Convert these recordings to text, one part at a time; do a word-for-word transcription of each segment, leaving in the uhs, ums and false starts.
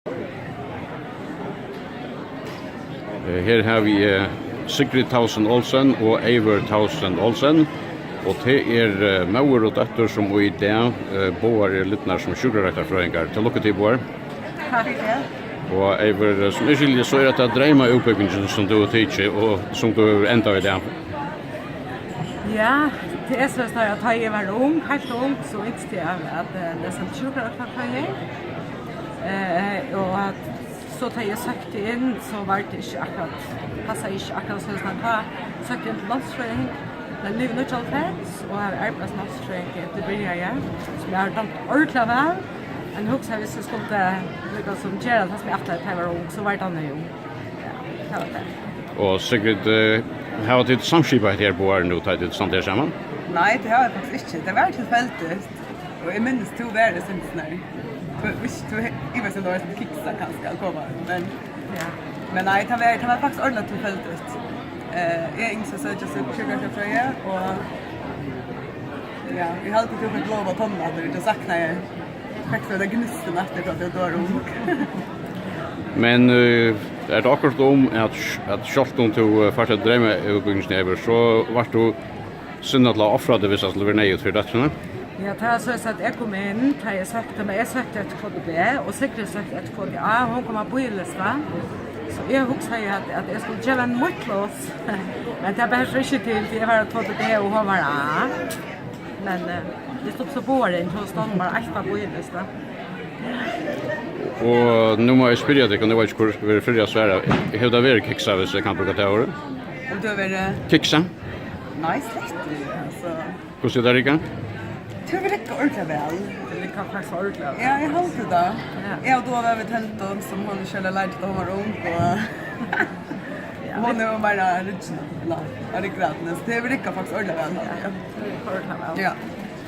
Eh, her havi eg Sigrid Tausen Olsen og Eivør Tausen Olsen, og tað er, eh, móðir og dóttir, sum í dag, eh, báðar eru lidnar sum sjúkrarøktarfrøðingar. Til lukku, tit báðar. Takk. Og Eivør, eh, sum eg skilji, so er hetta dreymaútbúgvingin, sum tú hevur tikið og sum tú hevur endað í dag. Ja, tað er so, at tá eg var ung, heilt ung, so ynskti eg at, at, eh, lesa til sjúkrarøktarfrøðing. Eh, og at so tá eg søkti inn, so var tað ikki akkurát, passaði ikki akkurát, so tá søkti eg inn til námsfrøðing, men nú í níggjuoghálvfems, og havi arbeitt sum námsfrøðingur, eg byrjaði, sum eg havi dámt ordiliga væl, men hugsaði, viss eg skuldi líka sum gera tað, sum eg ætlaði, tá eg var ung, so var tað nú. Ja, tað var tað. Og Sigrid, eh, hava tit samskipað hetta her borð nú, tá tit standa her saman? Nei, tað hava vit faktiskt ikki. Tað var tilfeldigt. Og eg minnist, tú var eitt sindur nær. Tú, viss tú he-, eg veitst, um tað var eitt sindur kiksað kanska at koma, men, ja, men nei, tað var, tað var faktiskt ordiliga tilfeldigt. Eh, eg ynskti at søkja sjúkrarøktarfrøði, og ja, eg haldi, tú fekk lov at tonna, at tú saknaði, fekk tú ta gnistina aftur frá tí tú var ung. Men, eh, er tað okkurt um, at, at sjálvt um tú, eh, fært ta dreymaútbúgvingina yvir, so vart tú sindur til at ofra teg, viss tað skuldi verið neyðugt fyri dóttrina? Ja, tað er soleiðis, at eg kom inn, tá eg søkti, men eg søkti eftir K T B, og Sigrid søkti eftir K T A, hon kom á bíðilista. So eg hugsaði, at, at eg skuldi geva henni mítt pláss. Men tað bar so ikki til, tí eg var á K T B, og hon var á. Men, eh, vit sluppu so báðar inn, hon stóð nummar eitt á bíðilista. Og nú má eg spyrja tykkum, nú veit eg ikki, hvør verður fyrri at svara. Hevur tað verið kiksað, viss eg kann brúka tað orðið? Um tað hevur verið kiksað? Nei, slett ikki, altso. Hvussu er tað riggað? Tað hevur riggað ordiliga væl. Tað riggað faktiskt ordiliga væl. Ja, eg haldi tað. Ja. Eg havi dáð at vera við teldum, sum hon ikki hevði lært, tá hon var ung, og ja, hon hevur meira ryggin, ella, á ryggrætinum, so tað hevur riggað faktiskt ordiliga væl, haldi eg. Ja, tað riggað ordiliga væl. Ja.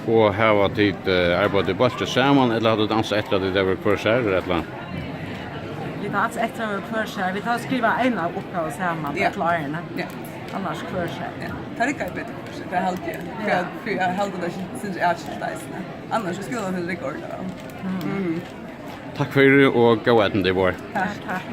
Og hava tit, eh, arbeitt í bólki saman, ella hava tit ansað eftir, at tit hava verið hvør sær, ella? Vit hava ansað eftir, at vit hvør sær. Vit hava skrivað eina uppgávu saman, ja, øll árini. Ja. Annars hvør sær. Ja. Tað riggaði betur hvør sær, tað haldi eg. Ja. Fyri at, fyri at halda tað sindur atskilt eisini. Annars í skúlanum hevur tað riggað ordiliga væl. Mm. Mhm. Takk fyri og góða eydnu, tit báðar. Takk. Takk.